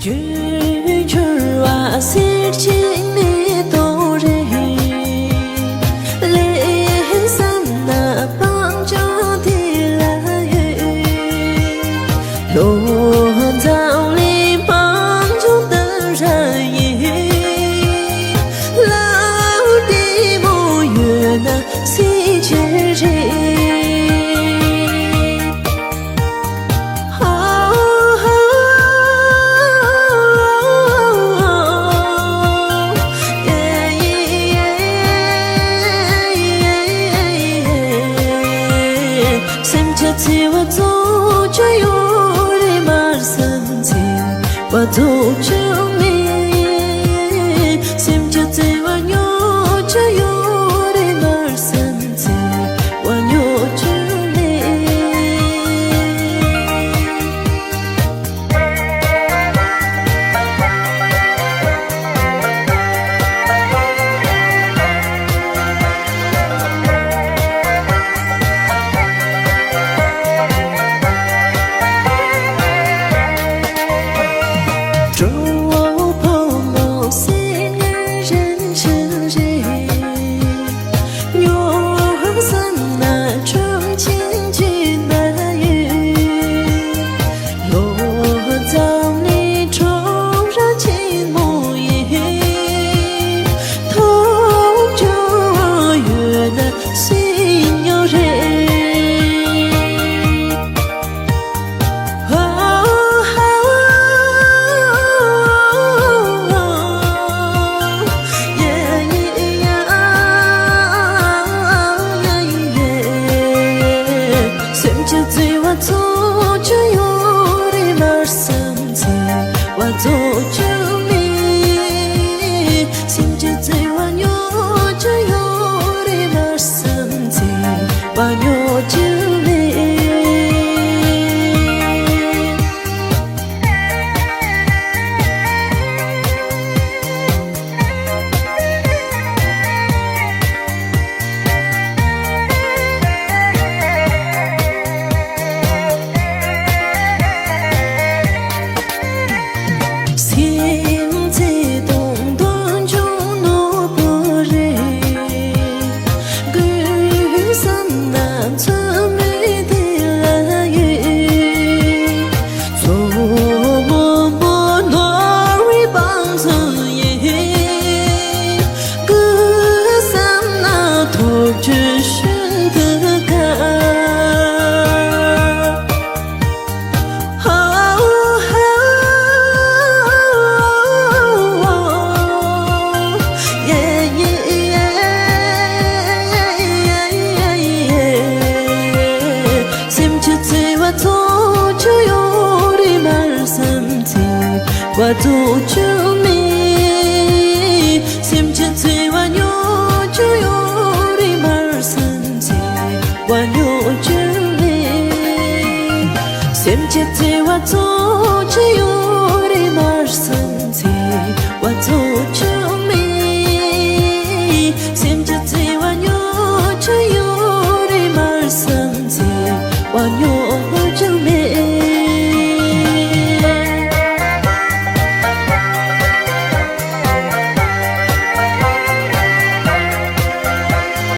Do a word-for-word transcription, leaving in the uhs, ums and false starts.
ཡུལ་གྱུར་བ་གསེར་གྱི་མེ་ཏོག་རེད། ལས་བསམ་ན་སྤང་ལྗོངས་དེ་ལ་ཡོད། ལོ་ཙཱ་བ་ལས་སྤང་ལྗོངས་དུ་ར་ཡིན། ལྷ་བདེ་མོ་ཡོད་ན་སྲིད་ཀྱི་རེད། སེམས་ཀྱི་བརྩེ་བ་རྫོགས་རྒྱུ་ཡོད་རེད་མར་སེམས་བརྩེ་བ་རྫོགས་རྒྱུ་མེད། སེམས་ཀྱི་བརྩེ་བ་ཉོ་རྒྱུ་ཡོད་རེད་མར་སེམས་བརྩེ་བ་ཉོ་རྒྱུ་མེད། གྲོགས་པོ་ཕོ་མོ་སེམས་ངན་རིན་ཆེན་རེད། ཉོ་བསམ་ན་ཁྲོམ་ཆེན་གྱི་ན་ཡོད། ལོ་ཙཱ་བ་ལས་ཁྲོམ་ར་ཆེན་མོ་ཡིན། ཐོབ་རྒྱུ་ཡོད་ན་སྲིད་ཉོ་རེད། སེམས་ཀྱི་བརྩེ་བ་རྫོགས་རྒྱུ་ཡོད་རེད་མར་སེམས་བརྩེ་བ་རྫོགས་རྒྱུ་མེད། སེམས་ཀྱི་བརྩེ་བ་ཉོ་རྒྱུ་ཡོད་རེད་མར་སེམས་བརྩེ་བ་ཉོ་རྒྱུ་མེད། སེམས་བརྩེ་དང་འདོད་འཇོ་ནོར་བུ་རེད། དགོས་བསམ་ན་མཚོ་མོའི་དེ་ལ་ཡོད། མཚོ་སྔོན་པོ་ནོར་བུའི་བང་མཛོད་ཡིན། དགོས་བསམ་ན་ཐོབ་རྒྱུ་ཤིན་ཏུ་དཀའ། སེམས་ཀྱི་བརྩེ་བ་རྫོགས་རྒྱུ་ཡོད་རེད་མར་སེམས་བརྩེ་བ་རྫོགས་རྒྱུ་མེད། སེམས་ཀྱི་བརྩེ་བ་ཉོ་རྒྱུ་ཡོད་རེད་མར་སེམས་བརྩེ་བ་ཉོ་རྒྱུ་མེད། སེམས་ཀྱི་བརྩེ་བ་རྫོགས་རྒྱུ་ཡོད་རེད་མར་སེམས་བརྩེ་བ་རྫོགས་རྒྱུ་